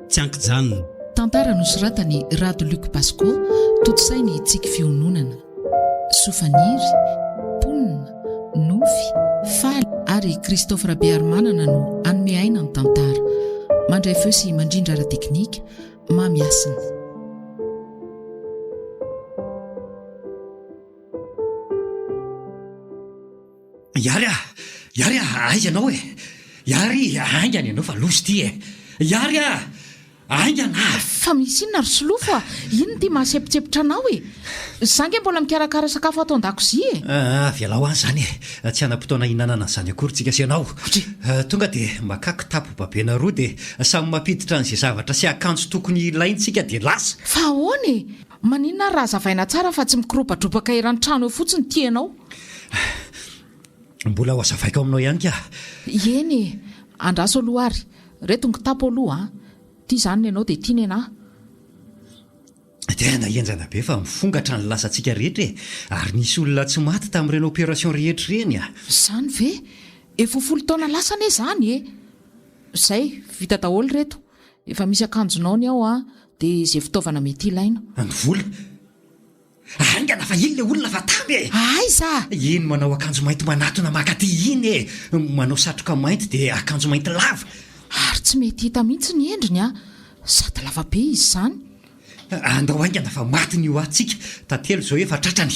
Tsy an-kijanona. Tantara nosoratan'i Rado Luc Pasco, tontosain'i Tsiky Fiononana. Soa Faniry, Mponina, Nofy, Faly ary Christophe Rabearimanana no hanome aina ny tantara. Mandray feo sy mandrindra ara-teknika, Mamy Hasina. Iary ah! Iary ah! Aiza ianao e? Iary, haingana ianao fa loza ity e! Iary ah! Haingana ah! Fa misy inona ry Solofo a? Inona ity mahasempontsempotra anao e? Za nge mbola mikarakara sakafo ato an-dakozia e! Ah, avelao any izany e! Tsy hanam-potoana hihinanana an'izany akory tsika sy ianao. Tonga dia makà kitapo babena roa dia samy mampiditra an'izay zavatra sy akanjo tokony hilaintsika dia lasa! Fa ahoana e? Maninona ary raha hazavaina tsara fa tsy mikoropadropaka eran'ny trano eo fotsiny ity ianao? Mbola ho hazavaiko aminao ihany ka! Eny e! Andraso aloha ary. Reto ny kitapo aloha an! Ity izany ny anao dia ity ny anà. Tena henjana be fa mifongatra ny lasantsika rehetra e! Ary nisy olona tsy maty tamin'ireny opération rehetra ireny a! Izany ve? Efa ho folo taona lasa anie izany e! Izay, vita daholo ireto. Efa misy akanjonao ny ao an, dia izay fitaovana mety ilaina. Ny vola? Haingana fa iny ilay olona fa tamy e! Aiza? Iny manao akanjo mainty manatona maka aty iny e! Manao satroka mainty dia akanjo mainty lava. Ary tsy mety hita mihitsy ny endriny an! Sady lava be izy izany. Andao haingana fa maty ny ho antsika. Tantely izao efa tratrany.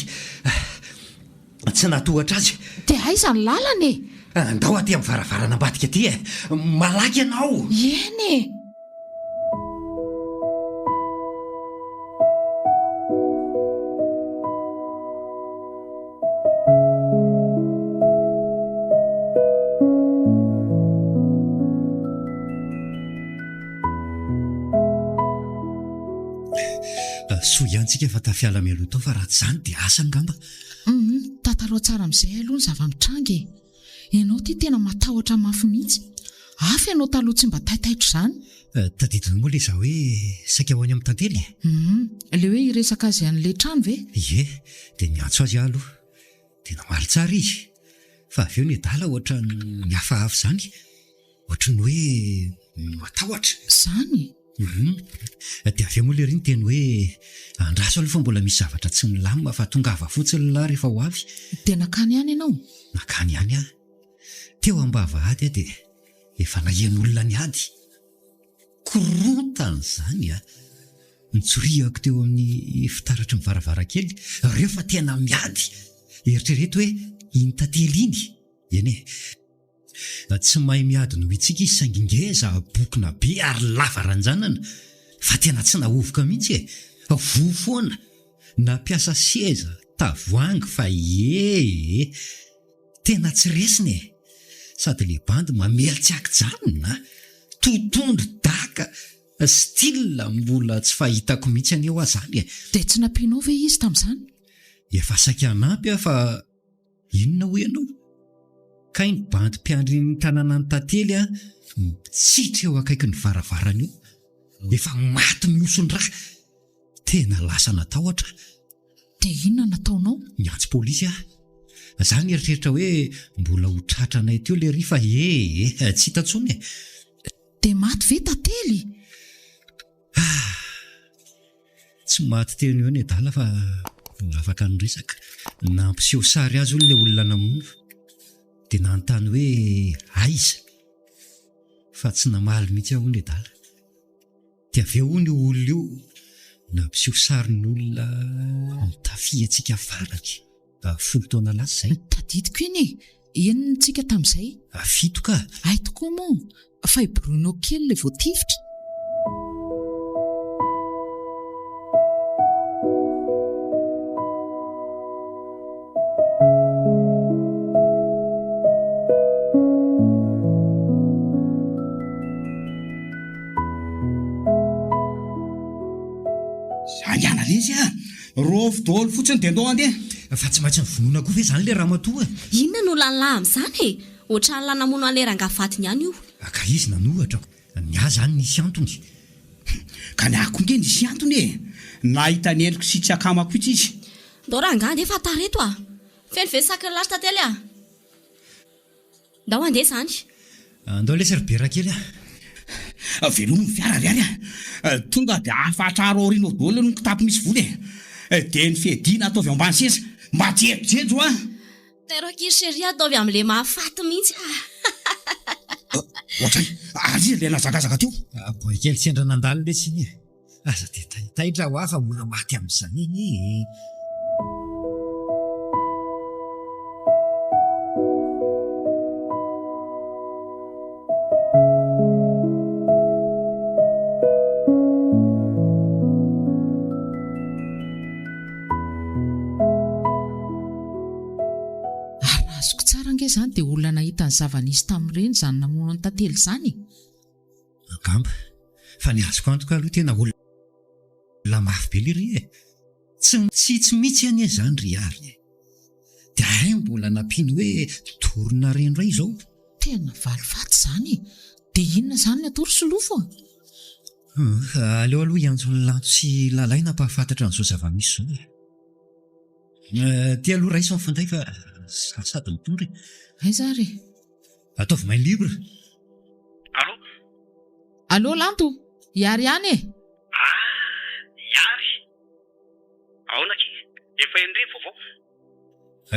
Tsy nahatohatra azy. Dia aiza ny lalana e? Andao aty amin'ny varavarana ambadika aty e! Malaky ianao! Eny e! Soa ihany tsika fa tafiala mialoha tao fa raha tsy izany dia asa angamba. Humm, tantarao tsara amin'izay aloha ny zava-mitranga e! Ianao ity tena matahotra mafy mihitsy. Hafa ianao taloha tsy mba taitaitra izany. Tadidinao moa ilay izaho hoe saika ho any amin'i Tantely e? Humm, ilay hoe hiresaka azy an'ilay trano ve? Ie, dia niantso azy aho aloha. Dia namaly tsara izy. Fa avy eo ny adala ohatran'ny nihafahafa izany. Ohatry ny hoe matahotra. Izany? Hum. Dia avy eo moa lery niteny hoe andraso aloha fa mbola misy zavatra tsy milamina fa tongava fotsiny lah rehefa ho avy. Dia nankany ihany ianao? Nankany ihany aho. Teo am-bavahady aho dia efa naheno olona niady. Korontana izany a! Nitsoriako teo amin'ny fitaratry ny varavarankely, reo fa tena miady! Eritrereto hoe iny tantely iny. Eny e! Tsy mahay miady noho itsika izy saingy ngeza, bokona be ary lava ranjanana fa tena tsy nahovoka mihitsy e! Voa foana! Nampiasa seza, tavoahangy fa ie e! Tena tsy resiny e! Sady le bandy mamely tsy ankijanona a! Totondry, daka, style mbola tsy fahitako mihitsy anie hoa zany e! Dia tsy nampianao ve izy tamin'izany? Efa saika hanampy aho fa Inona hoy ianao? Kay ny bandy mpiandry ny tanànan'i Tantely a, mitsitra eo akaikin'ny varavarana eo. Efa maty mihoson-drà. Tena lasa natahotra aho. Dia inona no nataonao? Niantso polisy aho. Za nieritreritra hoe mbola ho tratranay teo lery fa ee, tsy hita intsony e. Dia maty ve Tantely? Ah! Tsy maty teo no eo ny adala fa afaka niresaka. Nampiseho sary azy hono ilay olona namono dia nanontany hoe aiza? Fa tsy namaly mihitsy aho hono ny adala. Dia avy eo hono io olona io nampiseho sarin'olona nitafiantsika farany folo taona lasa izay. Tadidiko iny e! Enina tsika tamin'izay. Fito ka! Hay tokoa moa fa i Bruno kely ilay voatifitra. Haingana lesy a! Rôfy dôly fotsiny dia ndao handeha. Fa tsy maintsy novonoina koa ve izany ilay ramatoa e? Inona no lalahy amin'izany e? Ohatran'ny lahy namono an'ilay rangahy vadiny ihany io. Ka izy nanohatra ko. Ny ahy izany nisy antony. Ka ny ahy koa nge nisy antony e! Nahita ny endriko sy tsy akamako mihitsy izy. Ndao rangahy ndefa tara eto a! Feno ve sac ny ry tantely a! Ndao handeha izany. Andao lesy ry Bera kely a! Velomy ny fiara ry Ary a! Tonga dia afatraro aoriana ao daholo ny kitapo misy vola e! Dia ny fiadiana ataovy ambany seza! Mba jejojejo a! Tairo akia ry chérie ataovy amin'ilay mahafaty mihitsy a! Ohatray! Ary iza ilay nahazakazaka teo? Boay kely sendra nandalo lesy iny e! Aza dia taitaitra hoa fa mbola maty amin'izany anie e! Ary raha azoko tsara ange izany dia olona nahita ny zava-nisy tamin'ireny izany namono an'i Tantely izany e! Angamba. Fa ny azoko antoka aloha tena olona mafy be lery e! Tsy mitsitsy mihitsy anie izany ry Ary e! Dia hay mbola nampiany hoe torinareo indray izao. Tena valifaty izany e! Dia inona izany ny atao ry Solofo a? Hum, aleo aloha hiantso an'i Lanto sy Lalaina hampahafantatra an'izao zava-misy izao e! Ty aloha raiso ny finday fa za sady mitondra e! Aiza ary e? Ataovy main libre. Allô? Allô Lanto, i Ary ihany e! Ah, i Ary! Ahoana akia? Efa heno re ny vaovao?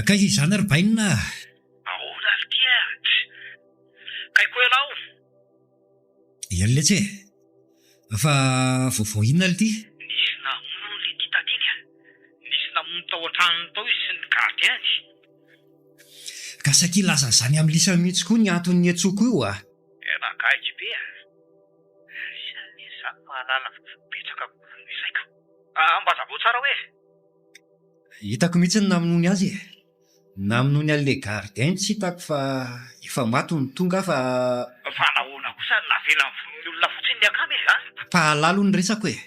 Kay izany ry bainina a! Ahoana ry ty a! Kay koa ianao? Eny letsy e! Fa vaovao inona lty? Nisy namono lty taty a! Nisy namono tao an-tranony tao izy sy ny gardien-ny. Ka saika hilaza an'izany amin'i Lisa mihitsy koa ny anton'ny niantsoako io a! Tena gaigy be a! Lisa anie izany mahalala vaovao betsaka kokoa noho izay ka! Mba hazavao tsara hoe? Hitako mihitsy ny namonoany azy e! Namonoany an'ilay gardien tsy hitako fa efa maty no tonga aho fa. Fa nahoana kosa no navela vonoin'ny olona fotsiny ny akama e a! Mpahalala hono ny resako e!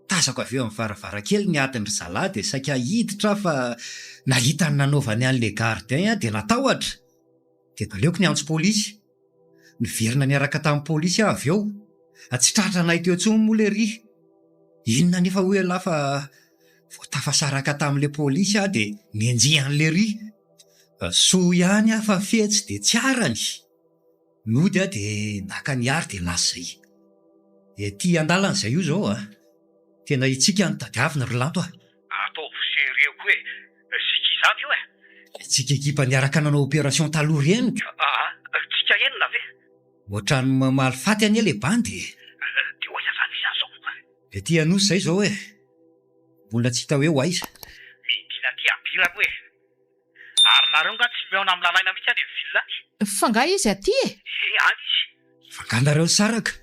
Tazako avy eo amin'ny varavarankely ny adin-dry zalahy dia saika hiditra aho fa nahita ny nanaovany an'ilay gardien aho dia natahotra. Dia naleoko niantso polisy. Niverina niaraka tamin'ny polisy aho avy eo. Tsy tratranay teo intsony moa ilay ry. Inona anefa hoy ialahy fa vao tafasaraka tamin'ilay polisy aho dia nenjehan'ilay ry. Soa ihany aho fa fetsy dia tsy arany. Nody aho dia naka ny ary dia lasa izay. Ety an-dalana izay io izao a! Tena itsika no tadiavina ry Lanto a! Ataovy sérieux koa e! Tsika izany io e! Tsika ekipa niaraka nanao opération taloha ireny ka! Aa! Tsika enina ve? Ohatran'ny mamaly faty anie ilay bandy e! Dia ho aiza izany izy izao? Ety Anosy izay izao e! Mbola tsy hita hoe ho aiza. Midina aty Abira aloha e! Ary nareo nga tsy mihaona amin'i Lalaina mihitsy any amin'ny ville any? Fa nga izy aty e? Ie, any izy. Fa nga nareo nisaraka?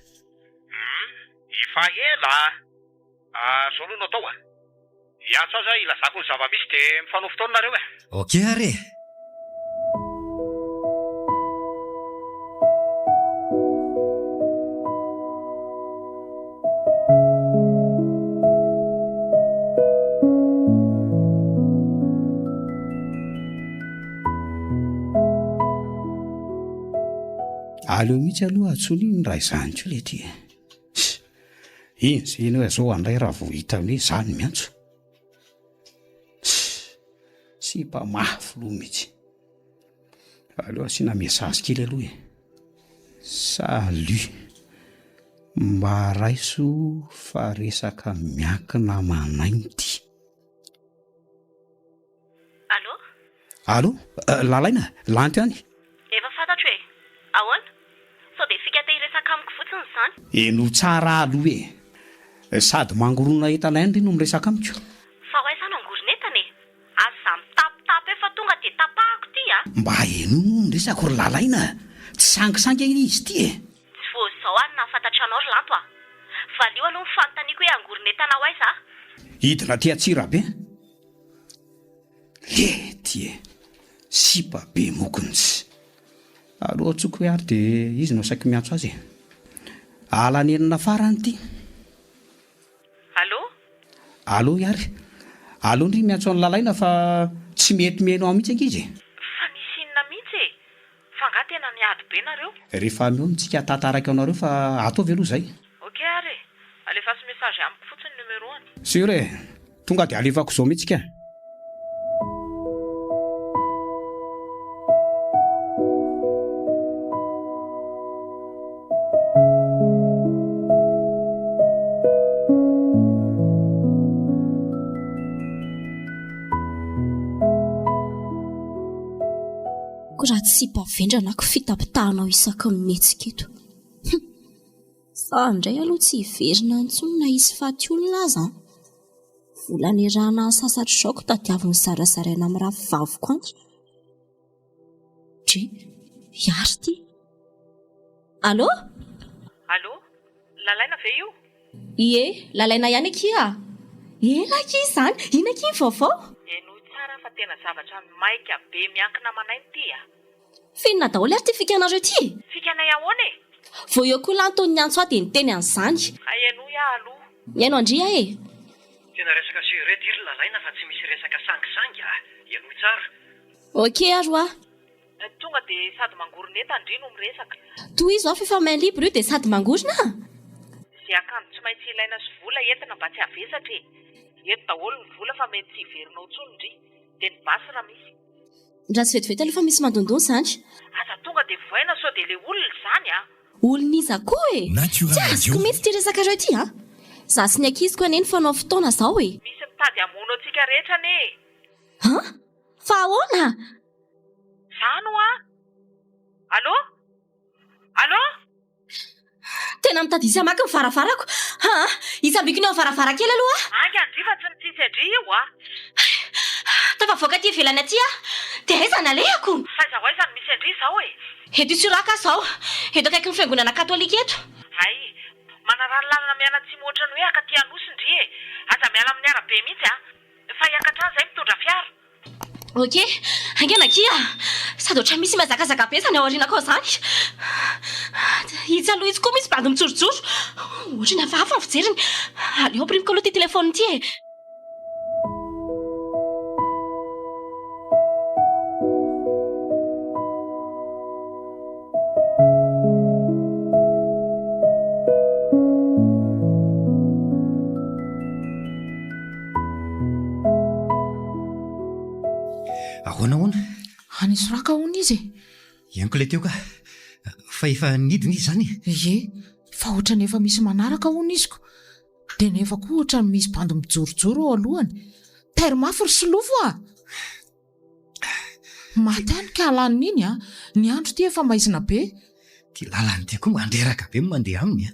Hum, efa ela a! Ah, zao aloha no atao a! Hiantso azy aho hilazako ny zava-misy dia mifanao fotoana nareo e! Ok ary e! Aleo mihitsy aloha antsoina iny raha izany koa le ty e. Iny zay iny hoe zao andray raha vao hitany hoe za no miantso. Sipa mafy loha mihitsy. Aleo asiana message kely aloha e. Salut. Mba raiso fa resaka miankina aman'aina ity. Allô? Allô? Lalaina, Lanto ihany. Efa fantatro e! Ahoana? Sao dia fika te hiresaka amiko fotsiny izany? Henoy tsara aloha e! Sady mangorona entana ihany ry no miresaka amiko. Fa ho aiza no hangorona entana e? Aza mitapitapy eo fa tonga dia tapahako ity a! Mba henoy moa ny resako ry Lalaina a! Tsy sangisangy anie izy ity e! Tsy vao izao aho no nahafantatra anao ry Lanto a! Valio aloha ny fanontaniako hoe hangoron'entana ho aiza aho? Hidina aty Antsirabe. Lety e! Sipa be mokonjy. Aleo antsoiko hoe ary dia izy no asaiko miantso azy e! Alanenina farany ity. Allô? Allô Ihary? Aleo ndry miantso an'i Lalaina fa tsy mety mihaino ahy mihitsy ange izy e! Fa nisy inona mihitsy e? Fa angaha tena miady be nareo? Rehefa mihaona tsika tantaraiko anareo fa ataovy aloha izay. Ok ary e! Alefaso message amiko fotsiny numéro-ny. Sûr e! Tonga dia alefako izao mihitsy ka. Ko raha tsy sipa vendrana ko fitapitahanao isaky ny mihetsika eto. Hum! Za indray aloha tsy hiverina intsony na hisy faty olona aza an! Vola nierahana any sasatra izao ko tadiaviny zarazaraina amin'ny rafivaviko any. Dry, hiary ity. Allô? Allô? Lalaina ve io? Ie, Lalaina ihany akia a! Ela akia izany, inona akia ny vaovao? Henoy tsara fa tena zavatra maika be miankina aman'aina ity a! F'inona daholo ary ity fikanareo ity e? Fikanay ahoana e? Vao eo koa lanto ny niantso ahy dia niteny an'izany. Hay henoy aho aloha. Mihaino an-dry aho e! Tena resaka sérieux ity ry Lalaina fa tsy misy resaka sangisangy a! Henoy tsara. Ok ary hoa. Tonga dia sady mangorona entana ndry no miresaka. Tohizo aho f'efa main libre io dia sady mangorona a! Ze akanjo tsy maintsy ilaina sy vola entina mba tsy havesatra e! Eto daholo ny vola fa mety tsy hiverina ao tsony ndry. Dia ny basy raha misy. Raha tsy vetivety aloha fa misy mandondona izany. Aza tonga dia vohaina sao dia le olona izany a! Olona iza koa e! Tsy azoko mihitsy ity resakareo ity a! Za sy ny ankiziko anie nifanao fotoana zao e! Misy mitady hamono antsika rehetra anie e! An! Fa ahoana? Zany hoa! Allô? Allô? Tena mitady hisy hamaky ny varavarako. Aa! Hitsambikina eo amin'ny varavarankely aloha aho. Haingana ndry fa tsy mitsitsy an-dry io a! Tafavoaka aty ivelany aty aho. Dia aiza no alehako? F'aiza ho aiza no misy an-dry izao e? Eto Isoraka aho izao. Eto akaikin'ny fiangonana katolika eto. Hay! Manaraha ny lalana mianatsimo ohatran'ny hoe hakaty Anosy ndry e! Aza miala amin'ny arabe mihitsy a! Fa hiakatra any izay mitondra fiara. Ok, haingana akia a! Sady ohatran'ny misy mihazakazaka be izany ao aorianako ao izany. Itsy aloha itsy koa misy bandy mijorojoro. Ohatran'ny hafahafa ny fijeriny. Aleo ampirimiko aloha ity telefaonina ity e. Ahoana ahoana? Any Isoraka hono izy e. Henoko ilay teo ka. Fa efa nidina izy izany e? Ie, fa ohatran'ny efa misy manaraka hono izy ko. Dia nefa koa ohatran'ny misy bandy mijorojoro ao alohany. Tairo mafy ry Solofo a! Maty any ka laniny iny a! Ny andro ity efa maizina be. Ity lalana ity koa mandreraka be ny mandeha aminy a!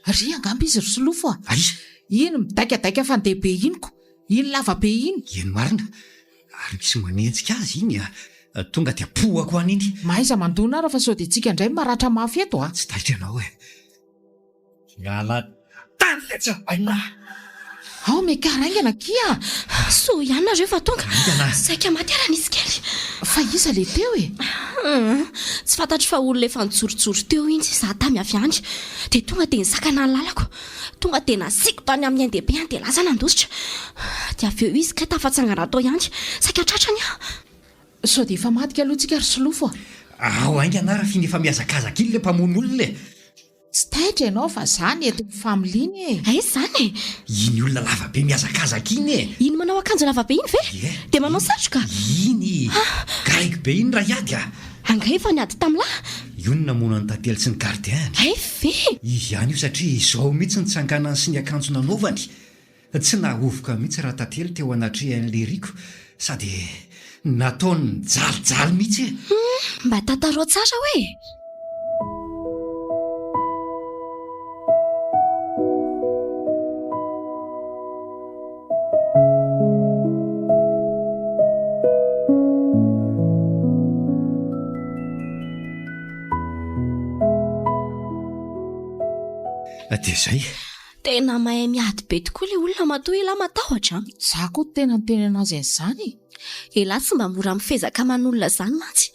Ry angamba izy ry Solofo a! Aiza? Iny midaikadaika fandeha be iny ko! Iny lava be iny! Eny marina! Ary misy manenjika azy iny a! Tonga dia pohako any iny! Mahaiza mandona ara fa sao dia tsika indray maratra mafy eto a! Tsy taitra ianao e! Miala tany letsy a! Aina! Ao Meka raingana akia a! Soa ihany nareo fa tonga. Haingana! Saika maty ara nisy kely. Fa iza le teo e? Hum, tsy fantatro fa olona efa nijorojoro teo iny, za tamy avy any. Dia tonga dia nisakana ny lalako. Tonga dia nasiako tany amin'ny ain-dehibe any dia lasa nandositra. Dia avy eo izy kay tafatsangana tao ihany. Saika tratrany aho. Sao dia efa madika aloha tsika ry Solofo a! Ao haingana ara f'iny efa mihazakazaka iny le mpamono olona e! Tsy taitra ianao fa za ny eto familiana e! Aiza izany e? Iny olona lava be mihazakazaka iny e! Iny manao akanjo lava be iny ve? Ie. Dia manao satroka? Iny! Gaigy be iny raha hiady a! Angaha efa niady tamin'lah? Io no namono an'i Tantely sy ny gardien-ny. Hay ve? Izy ihany io satria izao mihitsy ny tsanganany sy ny akanjo nanaovany. Tsy nahovoka mihitsy Ratantely teo anatrehan'i Leriko sady nataony nijalijaly mihitsy e! Hum, mba tantarao tsara hoe e! Dia izay. Tena mahay miady be tokoa ilay olona matoa elah matahotra an! Za koa tena niteny anazy an'izany e! Elah tsy mba mora mifezaka aman'olona izany mantsy.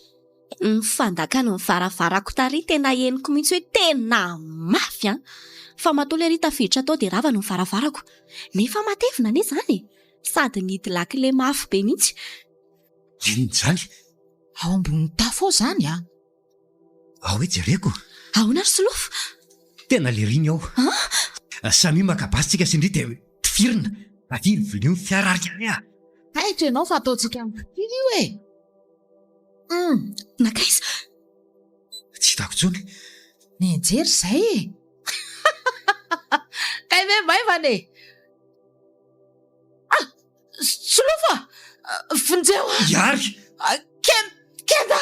Ny fandakany ny varavarako tary tena henoko mihitsy hoe tena mafy an! Fa matoa lery tafiditra tao dia rava ny varavarako. Nefa matevina anie izany e! Sady nihidy lakile mafy be mihitsy. Inona izany? Ao ambonin'ny tafo ao izany an! Ao hoe jereko. Ahoana ry Solofo? Tena leriny ao. An? Samia maka basy tsika sy ndry dia tifirina. Avia vilio ny fiara ary ary ah. Taitra ianao fa ataontsika mifiry io e! Hum! Nankaiza? Tsy hitako intsony. Nianjera izay e! Kay ve maivana e! Ah! Solofo a! Vonjeo aho! Iary! Kenda!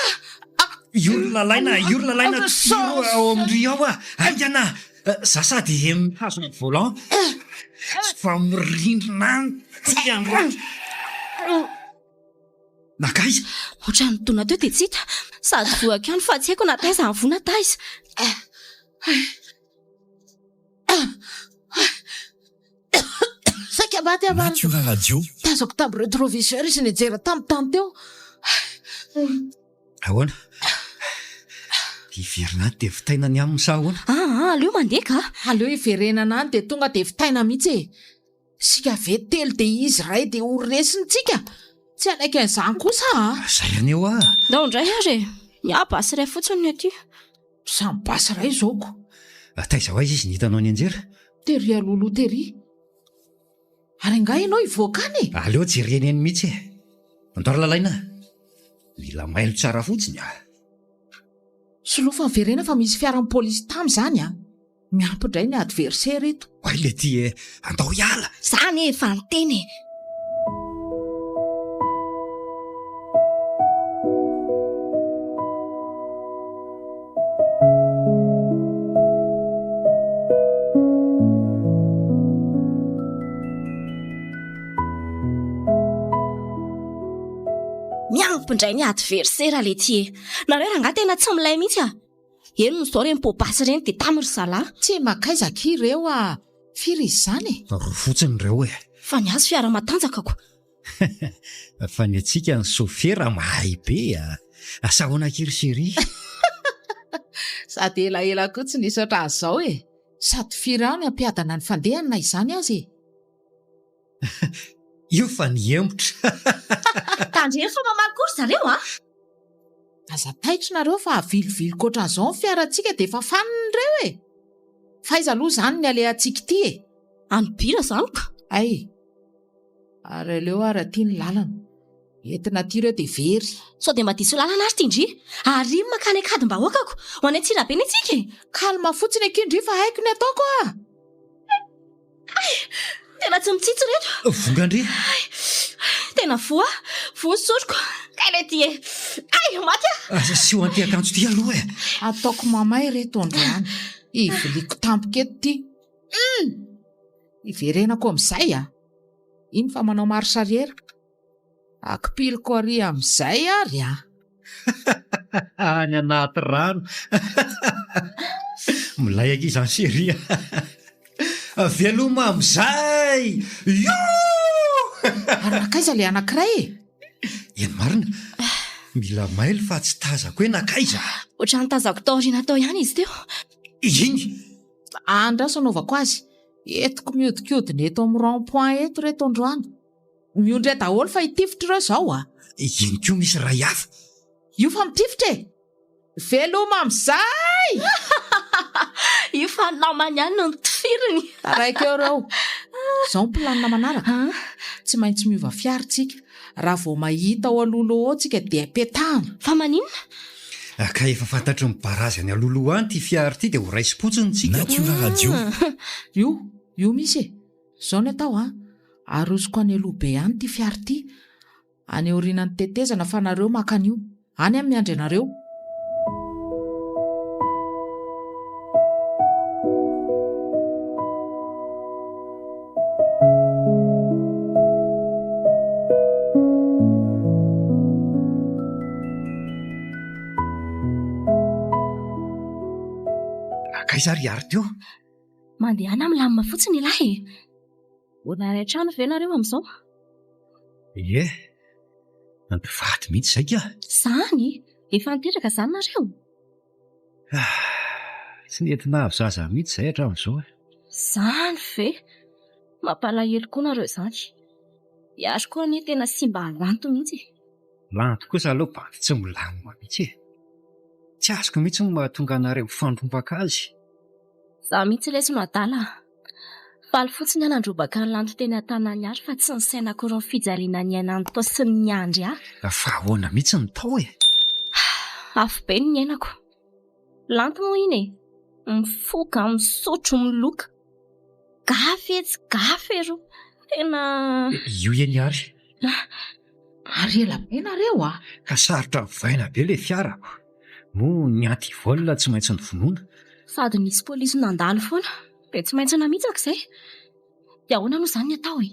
Io ry Lalaina, io ry Lalaina, tiro ao amin-dry ao ah! Haingana! Za sady mihazona ny volant fa mirindrina any tsy androany. Nankaiza? Ohatran'ny nidona teo dia tsy hita. Sady voako ihany fa tsy haiko na taiza ny voa na taiza. Saika maty aho marina. Natura Radio. Tazako tamin'ny retroviseur izy nijery tamin'ny tany teo. Ahoana? Hiverina any dia vitaina ny aminy sa ahoana? Aa, aleo mandeha ka! Aleo hiverenana any dia tonga dia vitaina mihitsy e! Isika ve telo dia izy iray dia ho resintsika? Tsy hanaiky an'izany kosa a! Izay anie hoa! Ndao indray ary e! Ny ahy basy iray fotsiny ny aty. Samy basy iray izao ko! Taiza ho aiza izy nihitanao nianjera? Tery alohaloha tery. Ary angaha ianao hivoaka any e? Aleo jerena eny mihitsy e! Andao ry Lalaina a! Mila mailo tsara fotsiny a! Solofo miverena fa misy fiaran'ny polisy tam izany a! Miampy indray ny adversaire eto. Oay letia e! Andao hiala! Za anie efa niteny e! Miampy indray ny adversaire letia e! Nareo rangahy tena tsy milay mihitsy a! Henony izao ireny poa-basy ireny dia tamy ry zalahy. Tsy makaiza akia ireo a! Firy izy izany e? Roa fotsiny ireo e! Fa ny azy fiara matanjaka ko! Fa ny antsika ny sofera mahay be a! Asa ahoana akia ry chérie? Sady elaela koa tsy nisy ohatran'izao e! Sady firy any hampiadana ny fandehany na izany aza e! Io fa nihemotra. Tandremo fa mamaly koa ry zareo a! Aza taitra nareo fa aviliviliko ohatran'izao ny fiarantsika dia efa fanina ireo e! Fa aiza aloha izany ny alehantsika ity e? Any bira izany ka! Hay! Ary aleo ary aty ny lalana. Entina aty ireo dia very. Sao dia mba diso lalana ary ity ndry? Ary iny mankany Ankadimbahoakako! Ho any Antsirabe anie tsika e! Calme fotsiny akia ndry fa haiko ny ataoko a! Hay! Tena tsy mitsitsy ireto. Vonga ndry. Hay! Tena voa, voa ny soroko. Kay le ty e! Hay! Maty aho! Asio an'ity akanjo ity aloha e! Ataoko mamay ireto androany. Hiviliako tampoka eto ity. Hum! Hiverenako amin'izay a! Iny fa manao marche arrière. Akipiliko ary amin'izay ary a! Any anaty rano. Milay akia izany chérie a! Veloma amin'izay! Iouh! Ary nankaiza ilay anankiray e? Eny marina, mila mailo fa tsy tazako hoe nankaiza. Ohatran'ny tazako tao aoriana tao ihany izy teo. Iny! Andraso anaovako azy. Entiko mihodinkodina eto amin'ny rond point eto ireto androany. Miondrea daholo fa hitifitra ireo izao a! Iny koa misy iray hafa. Io fa mitifitra e! Veloma amin'izay! Io fa namany ihany no notifiriny. Taraiky eo ireo. Izao ny planina manaraka. Tsy maintsy miova fiara tsika. Raha vao mahita ao alohaloha ao tsika dia petahana. Fa maninona? Ka efa fantatry ny barazy any alohaloha any ity fiara ity dia ho raisim-potsiny tsika. Natura Radio. Io, io misy e! Izao ny atao an! Arosoko any aloha be any ity fiara ity, any aorianan'ny tetezana fa nareo maka an'io. Any aho miandry anareo. Nankaiza ary i Arthur? Mandehana milamina fotsiny ialahy e! Mbola iray trano ve nareo amin'izao? Ie, mpivady mihitsy izay ka! Izany? Efa niteraka izany nareo? Tsy nety nahazo zaza mihitsy izahay hatramin'izao e! Izany ve? Mampalahelo koa nareo izany. I Ary koa anie tena simba lanto mihitsy e! Lanto kosa aloha bandy tsy milamina mihitsy e! Tsy azoko mihitsy ny mahatonga anareo mifandrombaka azy. Za mihitsy lesy no adala a! Faly fotsiny aho nandrobaka an'i Lanto teny an-tanan'i Ary fa tsy nisaina akory ny fijaliana niainany tao sy ny niandry ahy. Fa ahoana mihitsy ny tao e? Afobe ny niainako. Lanto moa iny e! Mifoka, misotro, miloka. Gafy etsy, gafy eroa. Tena. Io eny ary. Ary ela be nareo a! Ka sarotra ovaina be ilay fiarako. Moa ny anti-vol tsy maintsy novonoina. Sady nisy polisy nandalo foana dia tsy maintsy namitsaka izay. Dia ahoana aloha izany ny atao e?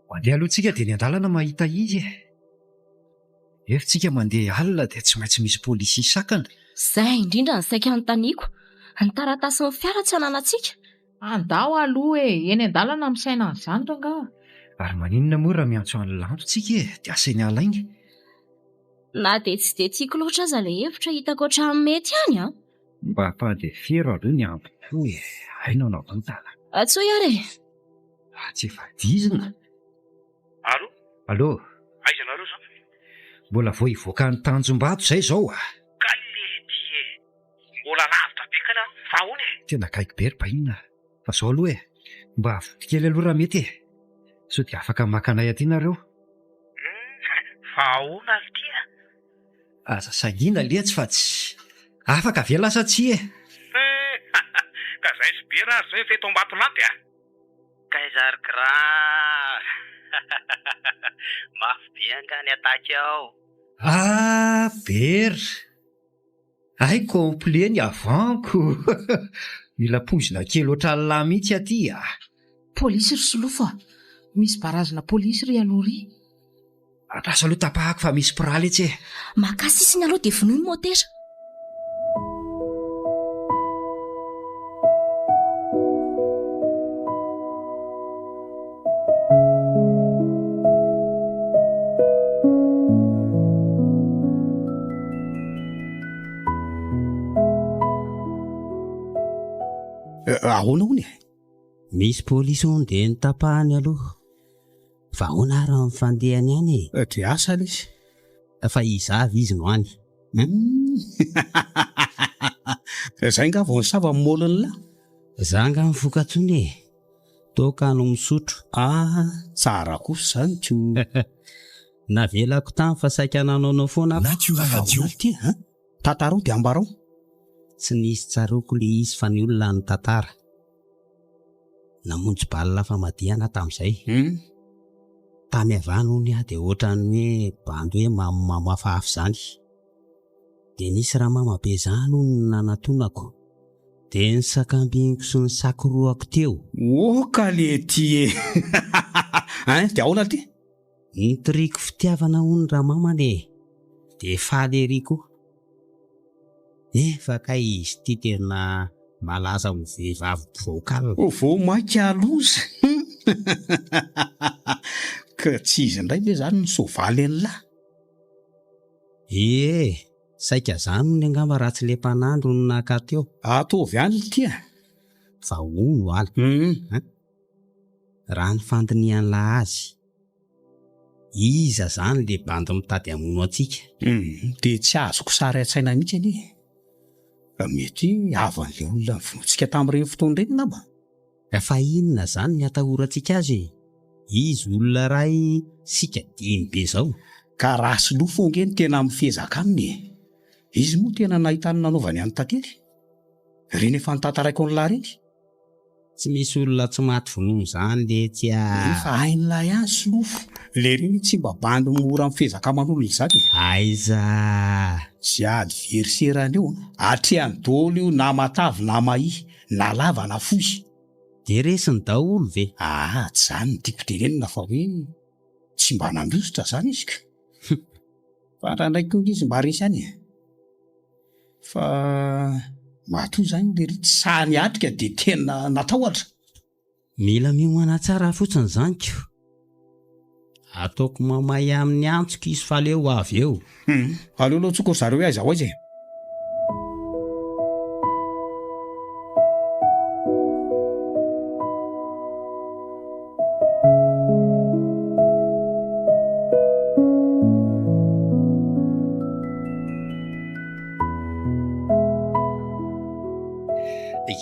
Mandeha aloha tsika dia ny an-dalana mahita izy e. Nefa tsika mandeha alina dia tsy maintsy misy polisy hisakana. Izay indrindra no saika anontaniako. Ny taratasin'ny fiara tsy ananantsika. Andao aloha e! Eny an-dalana misaina an'izany rangaha. Ary maninona moa raha miantso an'i Lanto tsika e? Dia asainy halainga. Na dia tsy dia tiako loatra aza ilay hevitra, hitako hatramin'ny mety ihany an! Mba ampandefero aloha ny ambo-po e! Hay no anaovantana. Antsoy ary e! Raha tsy efa dizina. Allo? Allo? Aiza nareo zao? Mbola vao hivoaka any Tanjombato izay izao a! Kay lehibe e! Mbola lavitra be kay nareo fa ahoana e? Tena gaigy be ry bainina fa zao aloha e! Mba avoty kely aloha raha mety e! Sao dia afaka maka anay aty nareo? Humm fa ahoana ry ty a? Aza sangiana letsy fa tsy afaka ve lasa tsia e? Humm ka zay sy be raha zay efa eto Ambatolampy a! Kaiza ry grand Mafy be angaha ny attaque ao? Ah Ber! Hay complet ny avant-ko! Mila poizina kely ohatran'lah mihitsy aty a! Polisy ry Solofo a! Misy barazina polisy ry aloha ry! Andraso aloha tapahako fa misy mpiraly etsy e! Makà sisiny aloha dia vonoy ny motera! Ahoana hono e? Misy polisy hono dia notapahany aloha. Fa ahoana ary ny fandehany any e? Dia asa lesy. Fa iza avy izy no any? Zay nga vao nisava ny môlin'lah? Za nga mifoka tsony e! Toaka no misotro. Ah, tsara kosa izany ko. Navelako tany fa saika nanaonao foana aho. Natura Radio. Ahoana ity an? Tantarao dia ambarao. Tsy nisy tsaroako le izy fa ny olona nitantara. Namonjy bal famadihana aho tamin'izay. Tany avy any hono aho dia ohatran'ny hoe bandy hoe mamomamo hafahafa izany. Dia nisy ramama be izany hono no nanatonako. Dia ny sakambiniko sy ny sakorohako teo. Oka lety e! Hein, dia ahoana lty? Nitoriako fitiavana hono ramamany e! Dia faly ery koa. Efa kay izy ity tena malaza ho vehivavy vocal. Vao maika loza hum! Ka tsy izy indray ve zany no soavaly an'lah? Ee, saika zany hono angamba raha tsy le mpanandro no naka teo. Ataovy any lty a! Fa hono ala an! Raha ny fandinihan'lah azy, iza zany le bandy mitady hamono antsika? Hum, dia tsy azoko sary an-tsaina mihitsy anie e! Mety havan'le olona novonointsika tamin'ireny fotoana ireny angamba? Fa inona zany ny atahorantsika azy e? Izy olona iray sika dimy be zao. Ka raha solofo ange no tena mifezaka aminy e! Izy moa tena nahita ny nanaovany an'i Tantely? Ireny efa notantaraiko an'lah ireny? Tsy misy olona tsy maty vonoina izany letsy a! Efa hain'lah ihany solofo. Lery iny tsy mba bandy mora mifezaka aman'olona izany e! Aiza! Tsy adversaire-ny io an! Atrehany daholo io na matavy na mahia. Na lava na fohy. Dia resiny daholo ve? Aa, tsy izany no tiako tenenina fa hoe tsy mba nandositra izany izy ka. Fa indraindray koa ange izy mba resy ihany e. Fa matoa izany lery tsy sahy niatrika dia tena natahotra. Mila miomana tsara fotsiny izany ko. Ataoko mamay amin'ny antsoko izy fa aleo ho avy eo. Hum, aleo aloha antsoiko ry zareo hoe aiza ho aiza e.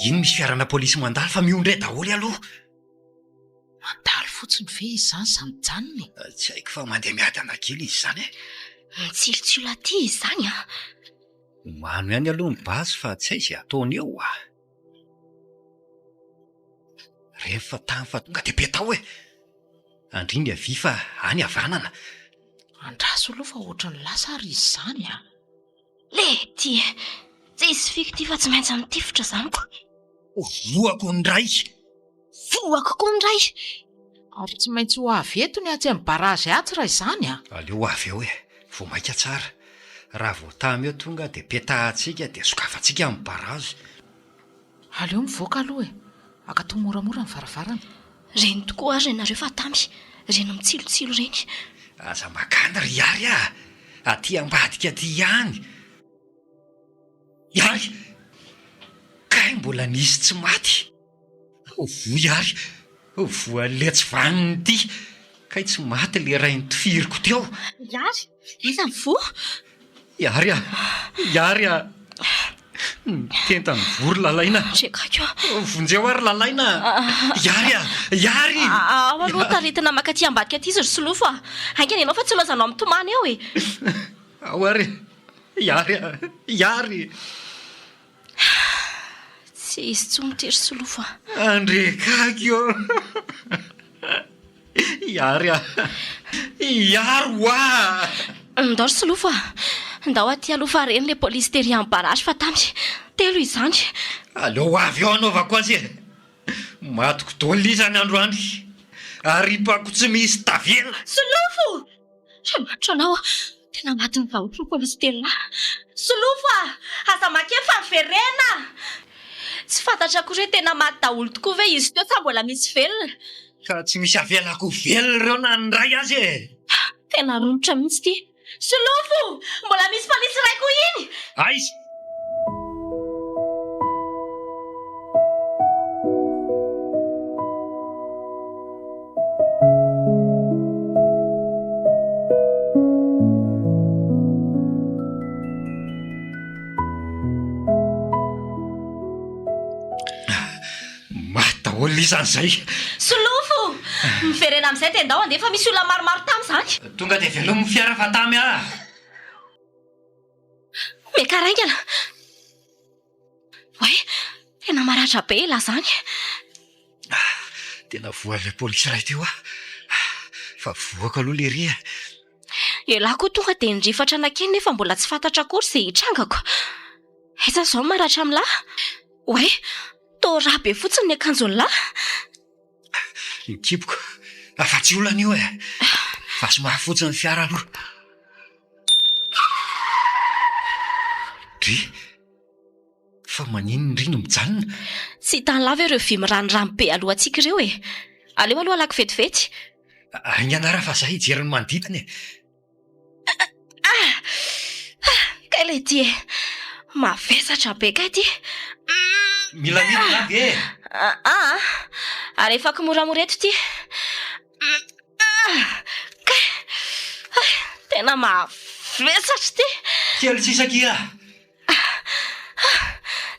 Iny misy fiarana polisy mandalo fa miondre daholo aloha. Mandalo fotsiny ve izy izany sa mijanona e? Tsy haiko fa mandeha miadana kely izy izany e. Mitsilotsilo aty izy izany an! Omano ihany aloha ny base fa tsy hay izay ataony eo a! Rehefa tany fa tonga dia petao e! Andringa havia fa any havanana. Andraso aloha fa ohatran'ny lasa ary izy izany a! Lety e! Tsisy fika ity fa tsy maintsy mitifitra izany ko! Voako indray! Voako koa indray! Ary tsy maintsy ho avy eto ny atsy amin'ny barazy atsy raha izany a! Aleo ho avy eo e! Vao maika tsara. Raha vao tamy eo tonga dia petahantsika dia sokafantsika ny barazy. Aleo mivoaka aloha e! Akatony moramora ny varavarana. Reny tokoa ary ianareo fa tamy reny mitsilotsilo ireny. Aza makany ry Iary a! Aty ambadika aty ihany. Iary! Kay mbola nisy tsy maty. Voa Iary! Voa letsy vaniny ity. Kay tsy maty le ray nitifiriko teo. Iary! Aiza ny voa? Iary a! Iary a! Mitenta ny voa ry Lalaina. Ndrekako a! Vonjeo aho ry Lalaina a! Iary a! Iary! Ao aloha taritina maka aty ambadika aty izy ry Solofo a! Haingana ianao fa tsy ilaozanao mitomany eo e! Ao ary e! Iary a! Iary! Tsy izy intsony ity ry Solofo a! Andrekako ô! Iary a! Iary hoa! Ndao ry Solofo a! Ndao aty aloha fa reny ilay polisy tery amin'ny barrage fa tamy telo izany. Aleo ho avy eo hanaovako azy e! Matiko dol izy any androany. Aripako tsy misy tavela. Solofo! Andriamanitra anao a! Tena matin'ny vahotra ny polisy telo lahy. Solofo a! Aza makeo fa miverena! Tsy fantatra akory hoe tena maty daholo tokoa ve izy teo sa mbola misy velona. Ka tsy misy avelako ho velona ireo na ny iray aza e! Tena romotra mihitsy ity. Solofo! Mbola misy polisy iray koa iny! Aiza? Maty daholo lisa an'izay. Solofo! Miverena amin'izay dia ndao handeha fa misy olona maromaro tamy izany. Tonga dia velomy ny fiara fa tamy ah! Miakara haingana. Oay, tena maratra be elah zany. Tena voan'ilay polisy iray teo aho. Fa voako aloha lery e. Elah koa tonga dia nirifatra nankeny nefa mbola tsy fantatra akory izay hitrangako. Aiza izao ny maratra amin'lah? Oay, toa rà be fotsiny ny akanjon'lah. Ny kiboko, afa-tsy olana io e. Fa somary fotsiny ny fiara aloha. Dry, fa maninona ndry no mijanona? Tsy hitan'i lava ireo vy miranirano be alohantsika ireo e! Aleo aloha alako vetivety. Haingana ary fa za hijery ny manodidina e! Ah! Kay ilay ity e! Mavesatra be kay ity! Mila midina ve e? Aa! Alefako moramora eto ity. Kay! Tena mavesatra ity! Kely sisa akia!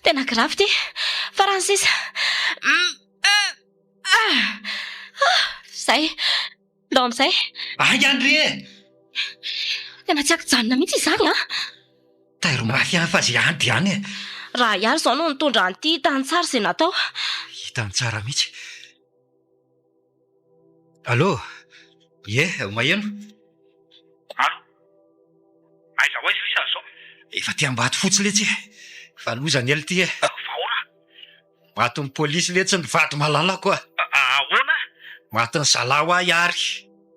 Tena grave ity! Farany sisa! Zay! Ndao amin'izay! Haingana re e! Tena tsy ankijanona mihitsy izany an! Tairo mafy ihany fa izay any dia any e! Raha hiary izao no nitondra an'ity hitany tsara izay natao. Hitany tsara mihitsy. Allô? Ie, maheno? Allô? Aiza ho aiza io isan'izao? Efa aty Ambatofotsy letsy e! Fa loza ny ela ity e! Fa ahoana? Matin'ny polisy letsy ny vady malalako a! Ahoana? Matin'ny zalahy hoa i Ary.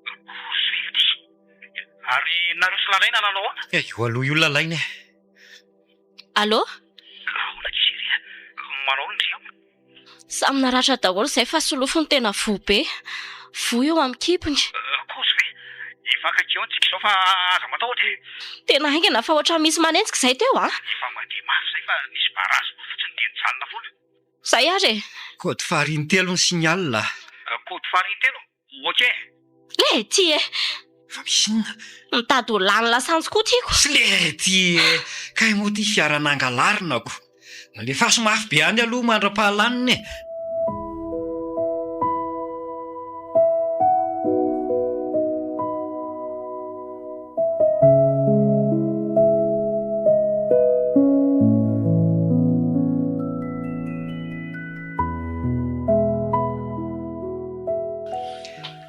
Kozy ve ity? Ary nareo sy Lalaina nanao ahoana? Io aloha io Lalaina e! Allô? Ahoana akia chérie a? Manao ahoana ndry ao? Samy naratra daholo izay fa Solofo no tena voa be. Voa eo amin'ny kibony. Kozy ve? Efa akaiky eo antsika izao fa aza matahotra e! Tena haingana fa ohatran'ny misy manenjika izay teo an! Efa mandeha mafy izay fa nisy barrage fotsiny dia nijanona foana. Izay ary e! Code phare intelo ny signal a! Code phare intelo? Ok! Lety e! Fa misy inona? Mitady ho lany lasantsy koa tiako. Tsy lety e! Kay moa ity fiara nangalarina ko! Alefaso mafy be any aloha mandra-pahalaniny e!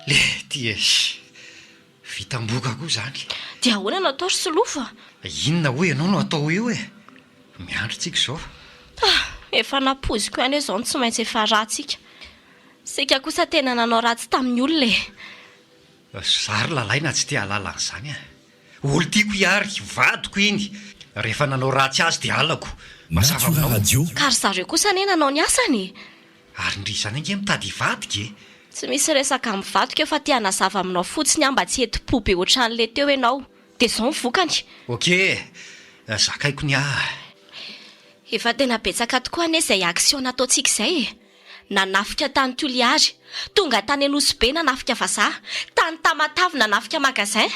Lety e! Vitam-boka koa izany. Dia ahoana no atao ry Solofo a? Inona hoy ianao no atao eo e? Miandry tsika izao. Ah! Efa nampoiziko ihany hoe izao no tsy maintsy efa ratsika. Isika kosa tena nanao ratsy tamin'ny olona e! Za ry Lalaina tsy te hahalala an'izany a! Olon-tiako i Ary, vadiko iny. Rehefa nanao ratsy azy dia halako. Mazava aminao. Ka ry zareo kosa anie nanao ny asany e! Ary ndry izany ange mitady hivadika e! Tsy misy resaka mivadika eo fa te hanazava aminao fotsiny aho mba tsy heti-po be ohatran'le teo ianao. Dia izao ny vokany. Ok e! Zakaiko ny ahy. Efa tena betsaka tokoa anie izay action nataontsika izay e! Nanafika tany Toliary, tonga tany Anosibe nanafika vazaha, tany Tamatave nanafika magasin.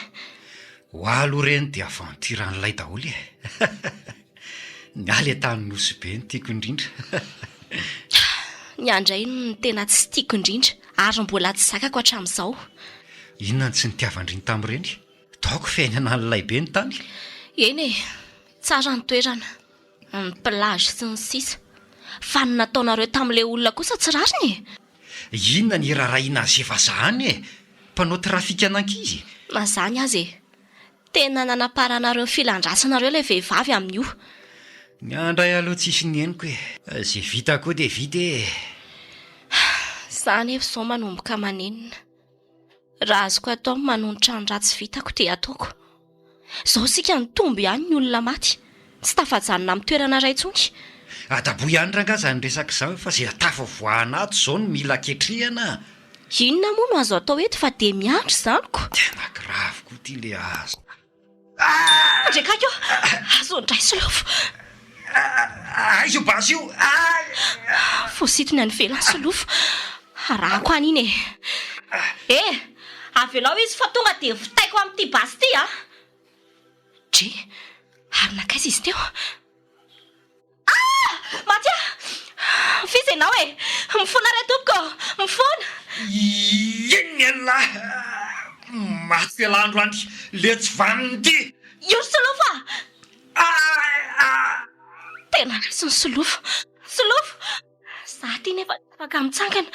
Ho ahy aloha ireny dia aventure an'ilay daholo e! Ny ahy ilay tany Nosy Be no tiako indrindra. Ny ahy indray no tena tsy tiako indrindra ary mbola tsy zakako hatramin'izao. Inona no tsy nitiavan-dry ny tamin'ireny? Taoko fiainana an'ilay be ny tany. Eny e, tsara ny toerana, ny plage sy ny sisa Fa ny nataonareo tamin'ilay olona kosa tsy rariny e! Inona ny hiraharahiana azy efa zany e! Mpanao trafikan'ankizy e! Na izany aza e! Tena nanaparanareo ny filan-dratsinareo ilay vehivavy amin'io. Ny ahy indray aloha tsisy ny henoko e. Izay vita koa dia vita e. Za anefa izao manomboka manenina. Raha azoko atao ny manonitra ny ratsy vitako dia ataoko. Izao isika nitombo ihany ny olona maty. Tsy tafajanona amin'ny toerana iray intsony. Adaboy ihany rangaha izany resaka izany fa izay tafavoahana ato izao no mila ketrehana a! Inona moa no azo atao eto fa dia miandry izany ko! Tena grave koa ity le azo. Andriakaiky ô! Azo indray Solofo! Aiza io basy io? Voasintony any ivelany Solofo! Arahako any iny e! Eh! Avelao izy fa tonga dia vitaiko amin'ity basy ity a! Dre! Ary nankaiza izy teo? Ah! Maty aho! F'iza ianao e? Mifona re tompoko ô! Mifona! Inona ialahy? Maty ialahy androany, le tsy vanona ity! Io ry Solofo a! Tena ratsy ny Solofo! Solofo! Za aty nefa tsy afaka mitsangana.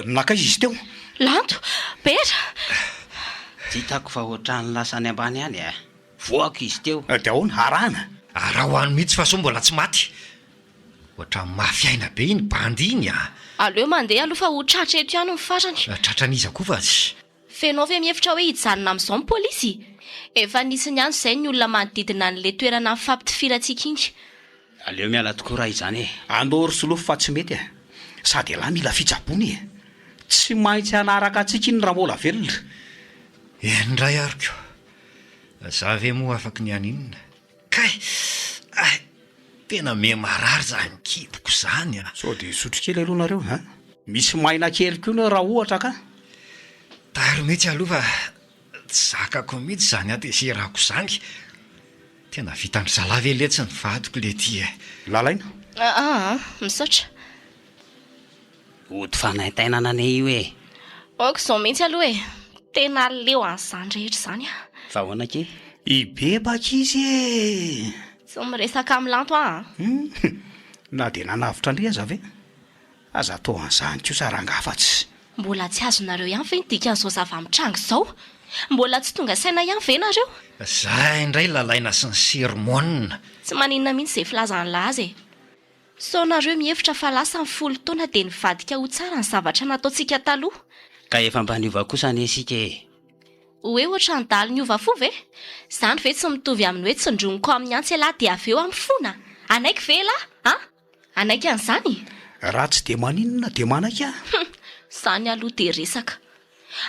Nankaiza izy teo? Lanto! Bera! Tsy hitako fa ohatran'ny lasa any ambany any e! Voako izy teo. Dia ahoana? Arahana? Araho any mihitsy fa sao mbola tsy maty. Ohatran'ny mafy aina be iny bandy iny a! Aleo mandeha aloha fa ho tratra eto ihany ny farany. Tratran'iza koa fa tsy. F'enao ve mihevitra hoe hijanona amin'izao ny polisy? Efa nisy niantso izay ny olona manodidina an'ilay toerana nifampitifirantsika iny. Aleo miala tokoa raha izany e! Andao ry Solofo fa tsy mety e! Sady ialahy mila fitsaboana e! Tsy maintsy hanaraka antsika iny raha mbola velona. Eny indray ary ko! Za ve moa afaky ny haninona? Kay! Ay! Tena me marary zany kiboko zany a! Sao dia hisotro kely aloha nareo a! Misy maina kely koa aloha raha ohatra ka! Tary mihitsy aloha fa tsy zakako mihitsy zany hatezerako zany! Tena vitan-dry zalahy ve letsy ny vadiko lety e! Lalaina? Aa, misaotra. Ody fanaintainana anie io e! Ok izao mihitsy aloha e! Tena leo an'izany rehetra izany aho. Fa ahoana akia? Hibebaka izy e! Tsy miresaka amin'i Lanto aho an! Hum! Na dia nanavotra an-dry aza ve? Aza atao an'izany kosa rangaha fa tsy. Mbola tsy azonareo ihany ve ny dikan'izao zava-mitranga izao? Mbola tsy tonga saina ihany ve nareo? Za indray lalaina sy ny sermon. Tsy maninona mihitsy izay filazan'lah azy e! Sao nareo mihevitra fa lasa ny folo taona dia nivadika ho tsara ny zavatra nataontsika taloha? Ka efa mba niova kosa anie isika e! Hoe ohatran'ny dahalo niova fo ve? Zany ve tsy mitovy amin'ny hoe tsindroniko amin'ny antsy ialahy dia avy eo aho mifona? Hanaiky ve elah? An? Hanaiky an'izany? Raha tsy dia maninona dia manaiky aho. Hum! Zany aloha dia resaka.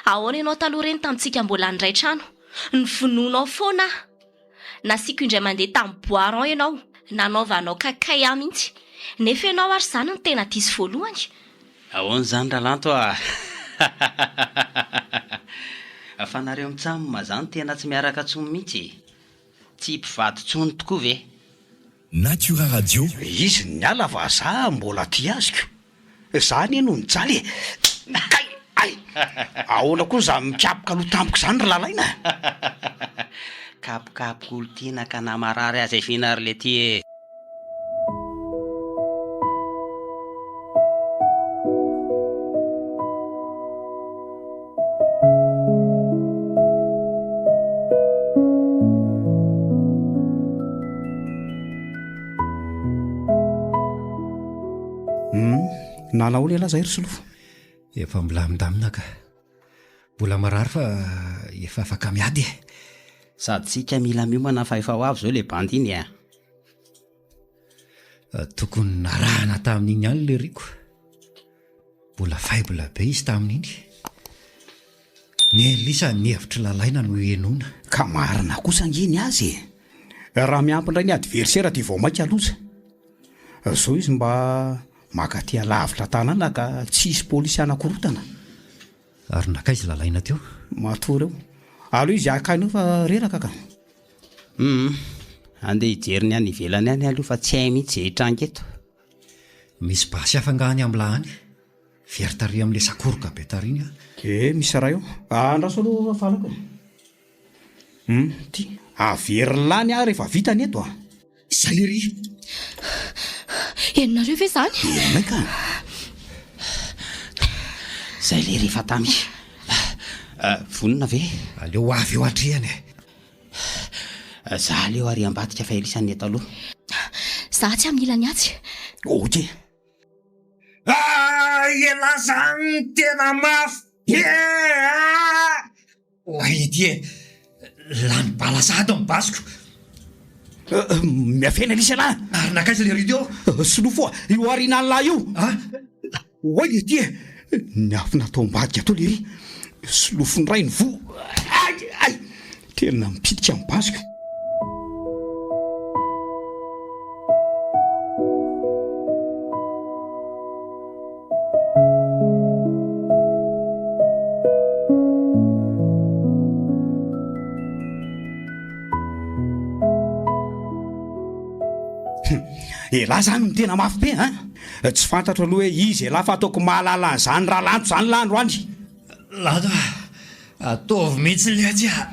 Ahoana ianao taloha ireny tamintsika mbola niray trano? Novonoinao foana aho. Nasiako indray mandeha tamin'ny bois rond ianao, nanaovanao kakay ahy mihitsy. Nefa ianao ary izany no tena diso voalohany. Ahoana izany Ralanto a! Fa nareo mitsam zany tena tsy miaraka tsony mihitsy e! Tsy mpivady tsony tokoa ve? Natura Radio. Izy niala fa za mbola tia azy ko! Za anie no nijaly e! Kay! Ay! Ahoana koa za mikapoka aloha tampoka izany ry Lalaina a! Kapokapoka olon-tiana ka na marary aza efina ry letia e! Hum, nanao lehilahy zay ry Solofo? Efa milamindamina ka. Mbola marary fa efa afaka miady e. Sady tsika mila miomana fa efa ho avy zao le bandy iny e. Tokony narahana tamin'iny ihany le Rico. Mbola faible be izy tamin'iny. Ny Elisa ny hevitr'i Lalaina no henoina. Ka marina kosa ange ny azy e! Raha miampy indray ny adversaire dia vao mainka loza. Zao izy mba maka aty alavitra tanàna ka tsy hisy polisy hanakorotana. Ary nankaiza i Lalaina teo? Matory eo. Aleo izy haka aina eo fa reraka ka. Humm, andeha hijery ny any ivelany any aloha fa tsy hay mihitsy izay hitranga eto. Misy basy hafa angaha any amin'lah any? Very tary amin'ilay sakoroka be tary iny aho. Eh, misy iray eo. Andraso aloha fa falako e. Humm, ty. Averin'lah ny ahy rehefa vita ny eto a. Izay ery. Henonareo ve izany? Henonay ka. Izay lery efa tamy. Vonona ve? Aleo ho avy eo atrehany e. Za aleo ary ambadika fa Elisa ny eto aloha. Za atsy amin'ny ilany atsy. Ok. Ah, ialahy zany tena mafy be ah! Oay ity e! Lany bala sahady ny basiko. Miafena Elisa lah! Ary nankaiza le rideau? Solofo a! Io aorianan'lah io! Ah! Oay ity e! Niafina tao ambadika tao lery! Solofo indray ny voa! Ay! Ay! Tena mipitika ny basiko. Elah zany no tena mafy be an! Tsy fantatro aloha hoe iza elah fa ataoko mahalala an'izany Ralanto zany lah androany. Lanto a! Ataovy mihitsy letsy a!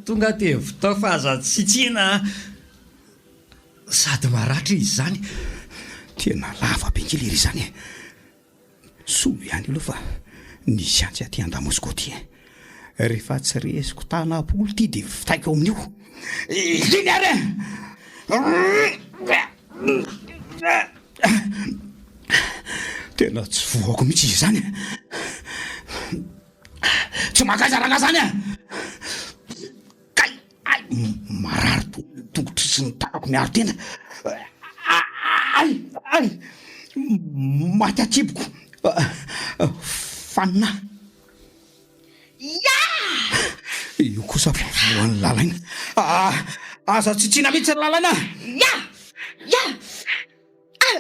Tonga dia vitao fa aza tsitsiana a! Sady maratra izy izany. Tena lava be nge lery izany e! Soa ihany aloha fa nisy antsy aty andamosiko aty e! Rehefa tsy resiko tanam-polo ity dia vitaiko amin'io. Iny ary e! Tena tsy voako mihitsy izy izany e! Tsy mankaiza rangahy izany e! Kay! Ay! Marary tongotro sy ny tanako miaro tena. Ay! Ay! Maty an-kiboko. Fanina. Ya! Io kosa fa voan'ny lalaina. Aza tsitsiana mihitsy ry lalaina. Ya! Ya! Ay!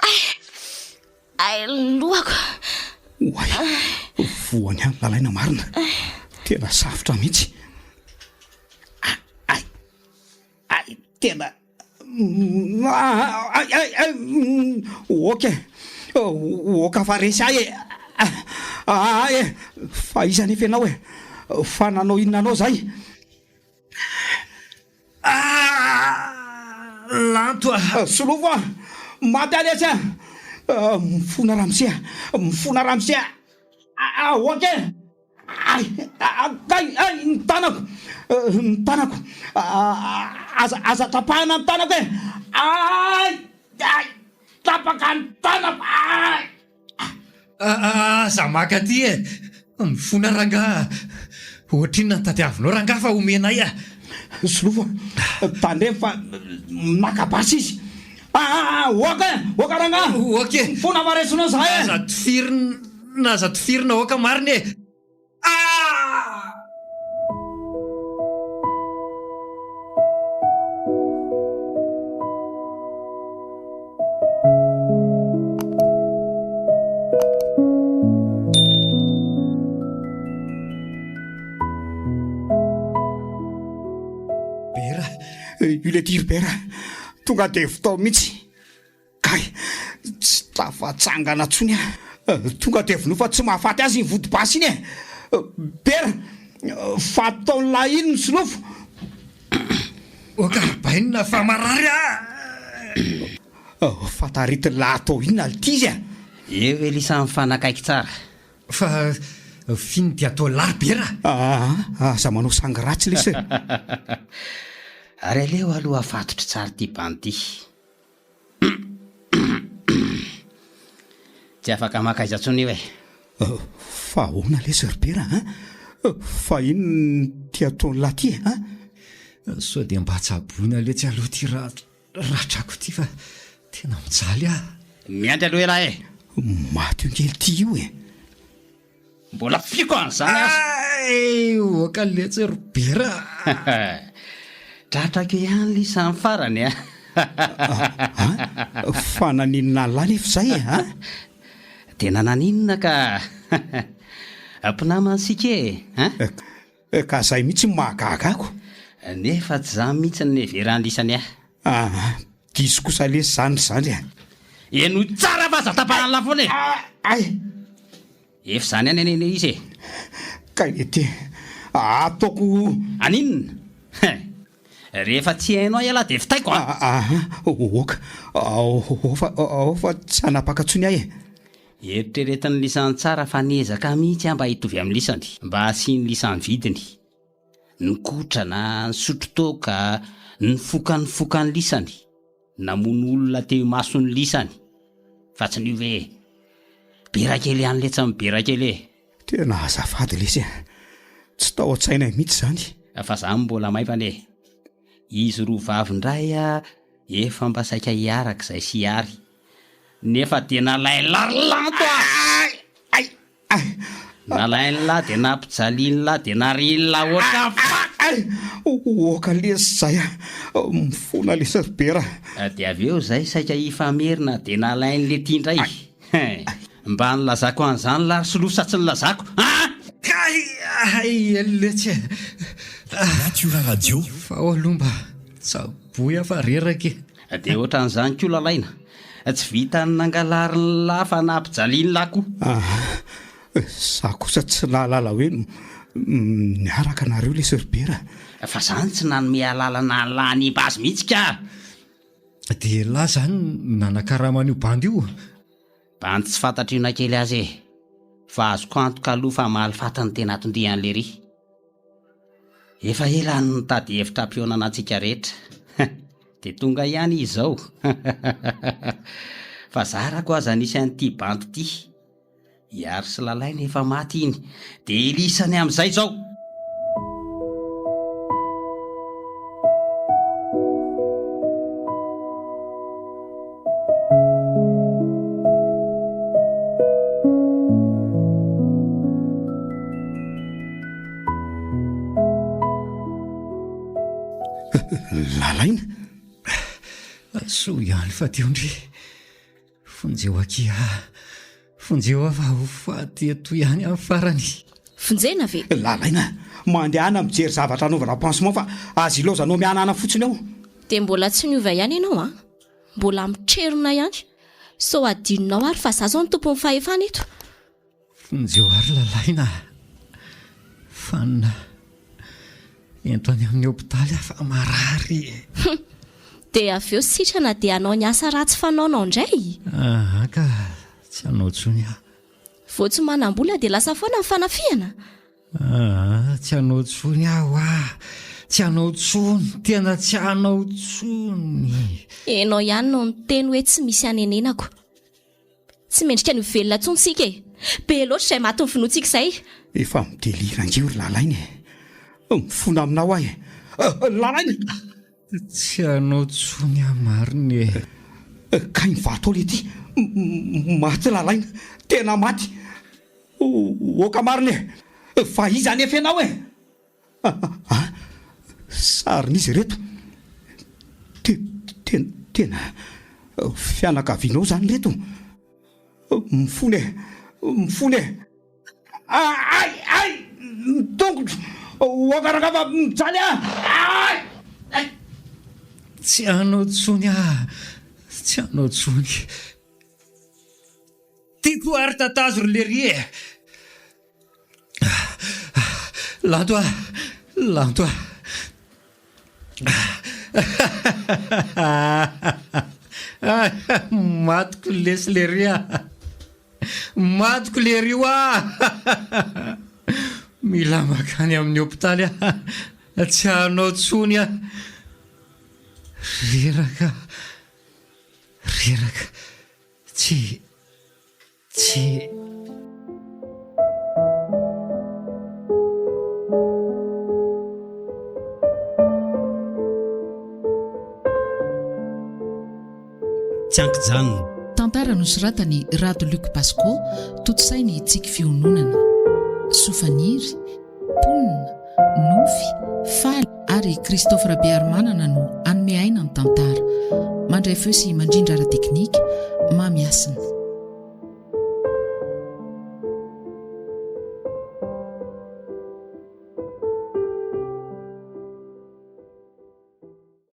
Ay! Ay lohako. Oay! Voany ihany lalaina marina. Tena safotra mihitsy. Ay! Ay! Tena Ay! Ay! Ay! Ok! Ok fa resy ahy e! Ay e! Fa iza anefa ianao e? Fa nanao inona anao zahay? Ah! Lanto ah! Solofo ah! Maty aho lesy ah! Mifona ramose ah! Mifona ramose ah! Ah! Ok! Ay! Ay! Ay! Ny tanako! Ny tanako! Aza, aza tapahina ny tanako e! Ay! Ay! Tapaka ny tanako! Ay! Aza maka aty e! Mifona rangaha! Ohatrinona no tadiavinao rangaha fa omenay a! Solofo a! Tandremo fa maka basy izy! Aa! Oka e! Oka rangaha! Oka e! Mifona fa resinao zahay e! Aza tifirina, aza tifirina oka marina e! Aa! Io le ry Bera, tonga dia vitao mihitsy. Kay, tsy tafatsangana intsony aho. Tonga dia vonoy fa tsy mahafaty azy iny vodi-basy iny e! Bera, fa ataon'lah iny ny solofo. Oka ry bainina fa marary aho! Fa taritin'lah atao inona lty izy e? Eo Elisa mifanakaiky tsara. Fa f'inn dia atao lahy be ra? Aa aza manao sangy ratsy lesy e! Ary aleo aloha afatotro tsara ity bandy ity. Tsy afaka maka aiza tsony io e! Fa ahoana lesy ry Bera a? Fa inn ty ataon'lah ty e a? Sao dia mba tsaboina letsy aloha ty ra Ratrako ity fa tena mijaly aho. Miandry aloha elah e! Maty io kely ity io e! Mbola fiko an'izany aza! Ay! Oka letsy ry Bera a! Tratrako ihany lisa ny farany a! An! Fa naninona an'lah nefa izay e! An! Tena naninona ka! Mpinamana isika e! An! Ka zay mihitsy no mahagaga ako. Nefa tsy zany mihitsy no niheveran'lisany ahy. Aa, diso kosa lesy zany ry zandry a. Henoy tsara fa aza tapahan'lah foana e! Ay! Efa izany ihany anie ilay izy e! Kay ety, ataoko. Aninona? Hein! Rehefa tsy hainao ialahy dia vitaiko an! Aa, ok, ao fa, ao fa tsy hanapaka intsony aho e! Eritreretin'ny lisany tsara fa niezaka mihitsy aho mba hitovy amin'ny lisany, mba hasian'ny lisany vidiny. Nikotrana, nisotro toaka, nifoka ny fokan'ny lisany, namono olona teo imason'ny lisany. Fa tsy niova e! Bera kely ihany letsy ny bera kely e! Tena azafady lesy a! Tsy tao an-tsainay mihitsy izany. Fa za mbola maivana e! Izy roa vavy indray efa mba saika hiaraka izay sy Hiary. Nefa dia nalain'lah Ay! Ay! Nalain'lah dia nampijalian'lah dia narian'lah ohatran'ny fako! Ay! Oka lesy zay a! Mifona lesy ry Bera a! Dia avy eo zay saika hifamerina dia nalain'le ty indray. Hein! Mba nilazako an'izany lah ry Solofo sa tsy nilazako? An! Kay! Ay! Letsy e! Natura Radio. Fa ao aloha mba tsaboy aho fa reraka e! Dia ohatran'izany koa Lalaina. Tsy vitan'ny nangalarin'lah fa nampijalian'lah koa. Aha, za kosa tsy nahalala hoe niaraka nareo lesy ry Bera. Fa zany tsy nanome alalana an'lah hanimba azy mihitsy ka! Dia elah zany nanakarama an'io bandy io? Bandy tsy fantatro io na kely aza e! Fa azoko antoka aloha fa mahalifaty ny tena atondian'lery. Efa ela no nitady hevitra hampihaonana antsika rehetra. Dia tonga ihany izy izao. Fa zarako aza nisy an'ity bandy ity. I Ary sy Lalaina efa maty iny. Dia elisany amin'izay izao. Lalaina? Soa ihany fa teo ndry. Vonjeo akia. Vonjeo aho fa ho faty eto ihany amin'ny farany. Vonjena ve? Lalaina, mandehana mijery zavatra anaovana pansement fa aza ilaozanao mihanahana fotsiny ao. Dia mbola tsy niova ihany ianao an! Mbola mitrerona ihany. Sao adinonao ary fa za zao no tompon'ny fahefana eto. Vonjeo ary Lalaina a! Fanina, ento any amin'ny hopitaly aho fa marary e! Hum! Dia avy eo sitrana dia hanao ny asa ratsy fanaonao indray? Aa ka, tsy hanao intsony aho. Vao tsy manam-bola dia lasa foana ny fanafihana? Aa, tsy hanao intsony aho a! Tsy hanao intsony, tena tsy hanao intsony! Ianao ihany no niteny hoe tsy misy hanenenako. Tsy mendrika ny ho velona intsony isika e! Be loatra izay maty novonointsika izay! Efa mi-delire ange io ry Lalaina e! Mifona aminao aho e! Lalaina! Tsy hanao intsony aho marina e! Kay ny vato ao lety! Maty Lalaina! Tena maty! Oka marina e! Fa iza anefa ianao e? Ah! Sarin'iza ireto? Tena, tena fianakavianao izany ireto? Mifona e! Mifona e! Ay! Ay! Ny tongotro! Oaka rangahy fa mijaly aho! Ay! Ay! Tsy hanao intsony aho, tsy hanao intsony. Tiako ary tatazo ry lery e! Lanto a! Lanto a! Matiko lesy lery a! Matiko lery io a! Mila makany amin'ny hopitaly aho, tsy hanao intsony aho. Reraka, reraka, tsy. Tsy. Tsy an-kijanona. Tantara nosoratan'i Rado Luc Pasco, tontosain'i Tsiky Fiononana. Soa Faniry, Mponina, Nofy, Faly ary Christophe Rabearimanana no hanome aina ny tantara. Mandray feo sy mandrindra ara-teknika, Mamy Hasina.